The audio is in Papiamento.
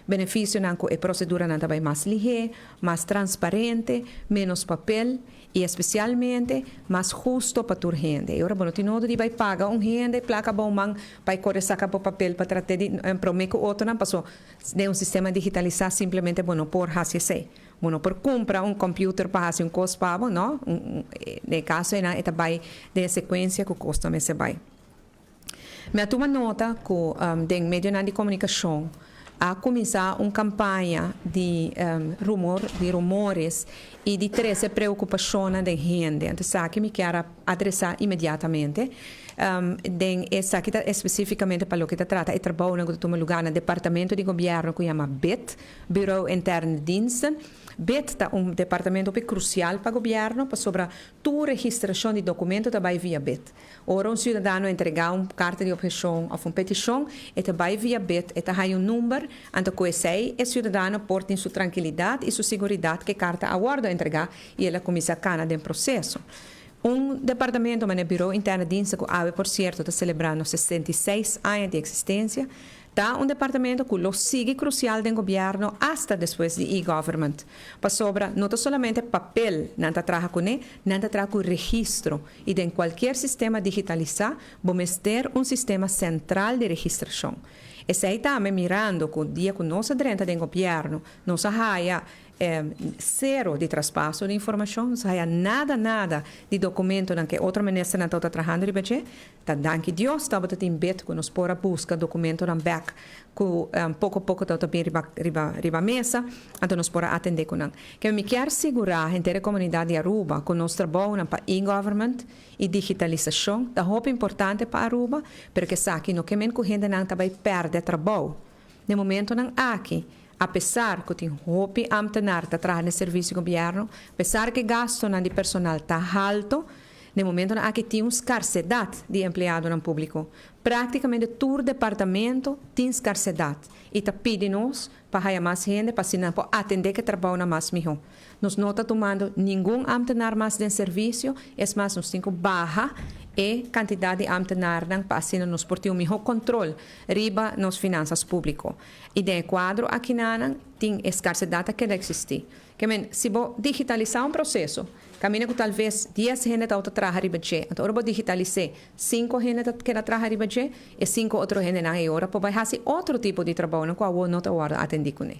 Beneficionan cu e proceduranan ta bay mas lihe, mas transparente, menos papel y especialmente mas husto pa tur hende. Y ora bo no tin nodo di bay paga un hende placa bo man pa core saca bo papel pa trate di prome cu otronan, paso den un sistema digitalisa simplemente bo no por haci esey. Bo no por cumpra un computer pa haci un cos pa bo, no. Den e caso eynan e ta bay den e secuencia cu cos ta mester bay. Mi a tuma nota cu den medionan di comunicacion a cuminsa un campaña di rumor, di rumores y di trece preocupacionnan den hende. Anto esaki mi kier a adresa inmediatamente. Den esaki ta especificamente pa loke ta trata e trabounan cu ta tuma lugar na departamento di gobierno cu yama BID, Bureau Interne Diensten. BID ta un departamento hopi crucial pa gobierno pasobra tur registracion di documento ta bay via BID. Ora un ciudadano entregá un carta di obhecion of un peticion, e ta bai via bit, e ta haya un number, anto cu esey e ciudadano por tin su tranquilidad y su siguridad cu e carta a wordo entregá y el a cuminsa cana den proceso. Un departamento manera Bureau Interne Diensten cu awe por cierto ta celebrando 66 aña di existencia, ta un departamento cu lo sigui crucial den gobierno hasta despues di e-government. Pasobra no ta solamente papel nan ta traha cune, nan ta traha cu registro y den cualkier sistema digitalisa bo mester un sistema central di registracion. Esey tambe mirando cu dia cu nos a drenta den gobierno nos a haya cero di traspaso di informacion, nos a haya nada nada di documentonan cu e otro ministernan tabata trahando riba dje. Ta danki Dios tabata tin bit cu nos por a busca documentonan bek cu poco poco tabata bin riba riba riba mesa, anto nos por a atende cu nan. Ke mi kier sigura henter e comunidad di Aruba cu nos trabounan pa e-government y digitalisacion ta hopi importante pa Aruba, pero cu esaki no ke men cu hendenan ta bay perde trabou. Den momentonan aki, apesar cu tin hopi ambtenaar ta traha den servicio gobierno, apesar cu e gastonan di personal ta halto, Den momentonan aki tin un skarsedat di empleadonan públiko. Práktikamente tur departamento tin skarsedat i ta pidi nos pa haya mas hende pa asina nan por atendé ku e trabounan mas mihó. Nos no ta tumando ningun ámtenar mas den servisio, es mas nos tin ku baha e kantidat di ámtenarnan pa asina nos por tin un mihó kontrol riba nos finansas públiko. I den e kuadro akinanan tin e skarsedat ta keda eksistí. Ke men, si bo digitalisá un proseso, kaminda ku talves 10 hende ta traha riba dje, anto ora bo digitalis'é, sinku hende ta keda traha riba dje, e sinku otro hendenan e ora por bai hasi otro tipo di trabounan ku awor no ta wòrdu atendí kuné.